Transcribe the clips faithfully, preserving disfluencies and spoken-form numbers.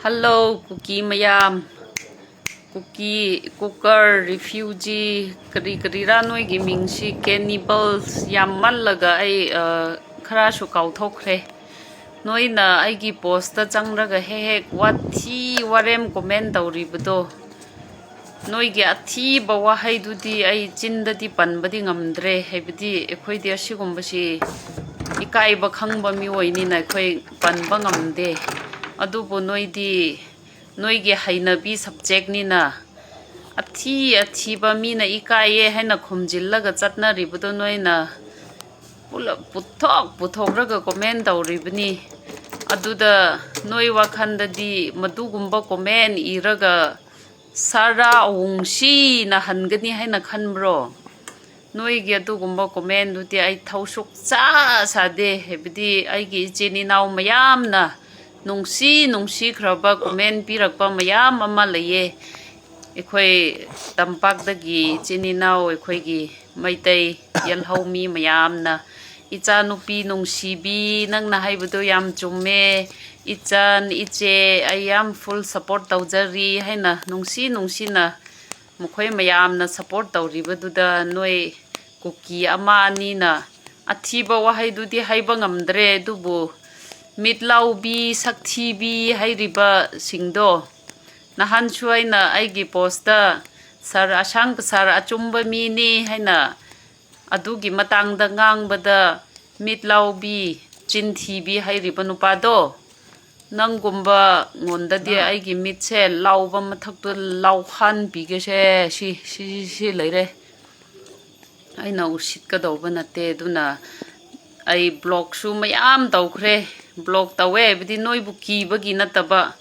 Hello, ꯀꯨꯀꯤ ꯃꯌꯥꯝ꯫ ꯀꯨꯀꯤ, cooker, refugee, ꯀꯔꯤ ꯀꯔꯤꯔꯥ ꯅꯣꯏꯒꯤ ꯃꯤꯡꯁꯤ, ꯀꯦꯅꯤꯕꯜꯁ ꯌꯥꯝꯃꯜꯂꯒ ꯑꯩ, ꯑ, ꯈꯔꯁꯨ ꯀꯥꯎꯊꯣꯛꯈ꯭ꯔꯦ꯫ ꯅꯣꯏꯅ ꯑꯩꯒꯤ ꯄꯣꯁꯇ ꯆꯪꯔꯒ ꯍꯦꯛ ꯍꯦꯛ ꯋꯥꯊꯤ ꯋꯥꯔꯦꯝ ꯀꯣꯃꯦꯟ ꯇꯧꯔꯤꯕꯗꯣ, ꯅꯣꯏꯒꯤ ꯑꯊꯤꯕ ꯋꯥꯍꯩꯗꯨꯗꯤ ꯑꯩ ꯆꯤꯟꯗꯗꯤ ꯄꯟꯕꯗꯤ ꯉꯝꯗ꯭ꯔꯦ꯫ ꯍꯥꯏꯕꯗꯤ ꯑꯩꯈꯣꯏꯗꯤ ꯑꯁꯤꯒꯨꯝꯕꯁꯤ ꯏꯀꯥꯏꯕ ꯈꯪꯕ ꯃꯤꯑꯣꯏꯅꯤꯅ ꯑꯩꯈꯣꯏ ꯄꯟꯕ ꯉꯝꯗꯦ꯫ ꯑꯗꯨꯕꯨ ꯅꯣꯏꯗꯤ ꯅꯣꯏꯒꯤ ꯍꯩꯅꯕꯤ ꯁꯕꯖꯦꯛꯅꯤꯅ ꯑꯊꯤ ꯑꯊꯤꯕ ꯃꯤꯅ ꯏꯀꯥꯏꯌꯦ ꯍꯥꯏꯅ ꯈꯨꯝꯖꯤꯜꯂꯒ ꯆꯠꯅꯔꯤꯕꯗꯣ ꯅꯣꯏꯅ ꯄꯨꯂꯞ ꯄꯨꯊꯣꯛ ꯄꯨꯊꯣꯛꯂꯒ ꯀꯣꯃꯦꯟ ꯇꯧꯔꯤꯕꯅꯤ꯫ ꯑꯗꯨꯗ ꯅꯣꯏ ꯋꯥꯈꯜꯗꯗꯤ ꯃꯗꯨꯒꯨꯝꯕ ꯀꯣꯃꯦꯟ ꯏꯔꯒ ꯁꯥꯔꯥ ꯑꯋꯨꯡꯁꯤꯅ ꯍꯟꯒꯅꯤ ꯍꯥꯏꯅ ꯈꯟꯕ꯭ꯔꯣ? ꯅꯣꯏꯒꯤ ꯑꯗꯨꯒꯨꯝꯕ ꯀꯣꯃꯦꯟꯗꯨꯗꯤ ꯑꯩ ꯊꯧ ꯁꯨꯛꯆꯥ ꯁꯥꯗꯦ꯫ ꯍꯥꯏꯕꯗꯤ ꯑꯩꯒꯤ ꯏꯆꯤꯟ ꯏꯅꯥꯎ ꯃꯌꯥꯝꯅ ꯅꯨꯡꯁꯤ ꯅꯨꯡꯁꯤꯈ꯭ꯔꯕ ꯀꯣꯃꯦꯟ ꯄꯤꯔꯛꯄ ꯃꯌꯥꯝ ꯑꯃ ꯂꯩꯌꯦ꯫ ꯑꯩꯈꯣꯏ ꯇꯝꯄꯥꯛꯇꯒꯤ ꯏꯆꯤꯟ ꯏꯅꯥꯎ ꯑꯩꯈꯣꯏꯒꯤ ꯃꯩꯇꯩ ꯌꯦꯜꯍꯧꯃꯤ ꯃꯌꯥꯝꯅ, "ꯏꯆꯥꯅꯨꯄꯤ ꯅꯨꯡꯁꯤꯕꯤ, ꯅꯪꯅ ꯍꯥꯏꯕꯗꯣ ꯌꯥꯝ ꯆꯨꯝꯃꯦ꯫ ꯏꯆꯟ, ꯏꯆꯦ, ꯑꯩ ꯌꯥꯝ ꯐꯨꯜ ꯁꯞꯄꯣꯔꯠ ꯇꯧꯖꯔꯤ" ꯍꯥꯏꯅ ꯅꯨꯡꯁꯤ ꯅꯨꯡꯁꯤꯅ ꯃꯈꯣꯏ ꯃꯌꯥꯝꯅ ꯁꯞꯄꯣꯔꯠ ꯇꯧꯔꯤꯕꯗꯨꯗ ꯅꯣꯏ ꯀꯨꯀꯤ ꯑꯃ ꯑꯅꯤꯅ ꯑꯊꯤꯕ ꯋꯥꯍꯩꯗꯨꯗꯤ ꯍꯥꯏꯕ ꯉꯝꯗ꯭ꯔꯦ, ꯑꯗꯨꯕꯨ ꯃꯤꯠ ꯂꯥꯎꯕꯤ, ꯁꯛꯊꯤꯕꯤ ꯍꯥꯏꯔꯤꯕꯁꯤꯡꯗꯣ, ꯅꯍꯥꯟꯁꯨ ꯑꯩꯅ ꯑꯩꯒꯤ ꯄꯣꯁꯇ ꯁꯥꯔ ꯑꯁꯥꯡꯕ ꯁꯥꯔ ꯑꯆꯨꯝꯕ ꯃꯤꯅꯤ ꯍꯥꯏꯅ ꯑꯗꯨꯒꯤ ꯃꯇꯥꯡꯗ ꯉꯥꯡꯕꯗ, ꯃꯤꯠ ꯂꯥꯎꯕꯤ, ꯆꯤꯟꯊꯤꯕꯤ ꯍꯥꯏꯔꯤꯕ ꯅꯨꯄꯥꯗꯣ, ꯅꯪꯒꯨꯝꯕ ꯉꯣꯟꯗꯗꯤ ꯑꯩꯒꯤ ꯃꯤꯠꯁꯦ ꯂꯥꯎꯕ ꯃꯊꯛꯇ ꯂꯥꯎꯍꯟꯕꯤꯒꯦꯁꯦ꯫ ꯁꯤ, ꯁꯤ, ꯁꯤ ꯂꯩꯔꯦ꯫ ꯑꯩꯅ ꯎꯁꯤꯠꯀꯗꯧꯕ ꯅꯠꯇꯦ꯫ ꯑꯗꯨꯅ ꯑꯩ ꯕ꯭ꯂꯣꯛꯁꯨ ꯃꯌꯥꯝ ꯇꯧꯈ꯭ꯔꯦ꯫ ꯕ꯭ꯂꯣꯛ ꯇꯧꯋꯦ ꯍꯥꯏꯕꯗꯤ ꯅꯣꯏꯕꯨ ꯀꯤꯕꯒꯤ ꯅꯠꯇꯕ,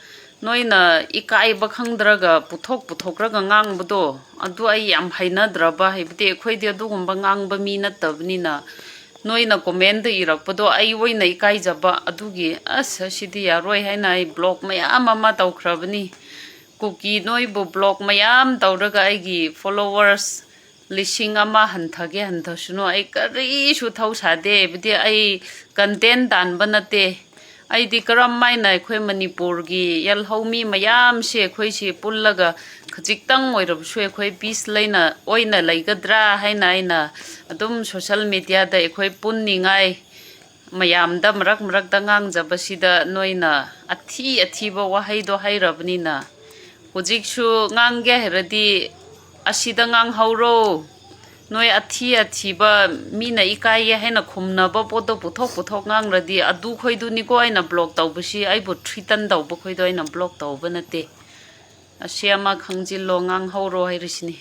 ꯅꯣꯏꯅ ꯏꯀꯥꯏꯕ ꯈꯪꯗ꯭ꯔꯒ ꯄꯨꯊꯣꯛ ꯄꯨꯊꯣꯛꯔꯒ ꯉꯥꯡꯕꯗꯣ, ꯑꯗꯨ ꯑꯩ ꯌꯥꯝ ꯍꯩꯅꯗ꯭ꯔꯕ꯫ ꯍꯥꯏꯕꯗꯤ ꯑꯩꯈꯣꯏꯗꯤ ꯑꯗꯨꯒꯨꯝꯕ ꯉꯥꯡꯕ ꯃꯤ ꯅꯠꯇꯕꯅꯤꯅ, ꯅꯣꯏꯅ ꯀꯣꯃꯦꯟꯗ ꯏꯔꯛꯄꯗꯣ ꯑꯩ ꯑꯣꯏꯅ ꯏꯀꯥꯏꯖꯕ꯫ ꯑꯗꯨꯒꯤ ꯑꯁ, ꯑꯁꯤꯗꯤ ꯌꯥꯔꯣꯏ ꯍꯥꯏꯅ ꯑꯩ ꯕ꯭ꯂꯣꯛ ꯃꯌꯥꯝ ꯑꯃ ꯇꯧꯈ꯭ꯔꯕꯅꯤ꯫ ꯀꯨꯀꯤ ꯅꯣꯏꯕꯨ ꯕ꯭ꯂꯣꯛ ꯃꯌꯥꯝ ꯇꯧꯔꯒ ꯑꯩꯒꯤ ꯐꯣꯂꯣꯋꯔꯁ ꯂꯤꯁꯤꯡ ꯑꯃ ꯍꯟꯊꯒꯦ ꯍꯟꯊꯁꯅꯨ, ꯑꯩ ꯀꯔꯤꯁꯨ ꯊꯧ ꯁꯥꯗꯦ꯫ ꯍꯥꯏꯕꯗꯤ ꯑꯩ ꯀꯟꯇꯦꯟ ꯇꯥꯟꯕ ꯅꯠꯇꯦ꯫ ꯑꯩꯗꯤ ꯀꯔꯝ ꯍꯥꯏꯅ ꯑꯩꯈꯣꯏ ꯃꯅꯤꯄꯨꯔꯒꯤ ꯌꯦꯜꯍꯧ ꯃꯤ ꯃꯌꯥꯝꯁꯦ ꯑꯩꯈꯣꯏꯁꯤ ꯄꯨꯜꯂꯒ ꯈꯖꯤꯛꯇꯪ ꯑꯣꯏꯔꯕꯁꯨ ꯑꯩꯈꯣꯏ ꯄꯤꯁ ꯂꯩꯅ, ꯑꯣꯏꯅ ꯂꯩꯒꯗ꯭ꯔꯥ ꯍꯥꯏꯅ ꯑꯩꯅ ꯑꯗꯨꯝ ꯁꯣꯁꯦꯜ ꯃꯦꯗꯤꯌꯥꯗ ꯑꯩꯈꯣꯏ ꯄꯨꯟꯅꯤꯡꯉꯥꯏ ꯃꯌꯥꯝꯗ ꯃꯔꯛ ꯃꯔꯛꯇ ꯉꯥꯡꯖꯕꯁꯤꯗ ꯅꯣꯏꯅ ꯑꯊꯤ ꯑꯊꯤꯕ ꯋꯥꯍꯩꯗꯣ ꯍꯩꯔꯕꯅꯤꯅ, ꯍꯧꯖꯤꯛꯁꯨ ꯉꯥꯡꯒꯦ ꯍꯥꯏꯔꯗꯤ ꯑꯁꯤꯗ ꯉꯥꯡꯍꯧꯔꯣ꯫ ꯅꯣꯏ ꯑꯊꯤ ꯑꯊꯤꯕ, ꯃꯤꯅ ꯏꯀꯥꯏꯌꯦ ꯍꯥꯏꯅ ꯈꯨꯝꯅꯕ ꯄꯣꯠꯇꯣ ꯄꯨꯊꯣꯛ ꯄꯨꯊꯣꯛ ꯉꯥꯡꯔꯗꯤ, ꯑꯗꯨꯈꯣꯏꯗꯨꯅꯤꯀꯣ ꯑꯩꯅ ꯕ꯭ꯂꯣꯛ ꯇꯧꯕꯁꯤ꯫ ꯑꯩꯕꯨ ꯊ꯭ꯔꯤꯇꯟ ꯇꯧꯕ ꯈꯣꯏꯗꯣ ꯑꯩꯅ ꯕ꯭ꯂꯣꯛ ꯇꯧꯕ ꯅꯠꯇꯦ꯫ ꯑꯁꯤ ꯑꯃ ꯈꯪꯖꯤꯜꯂꯣ, ꯉꯥꯡꯍꯧꯔꯣ ꯍꯥꯏꯔꯤꯁꯤꯅꯤ꯫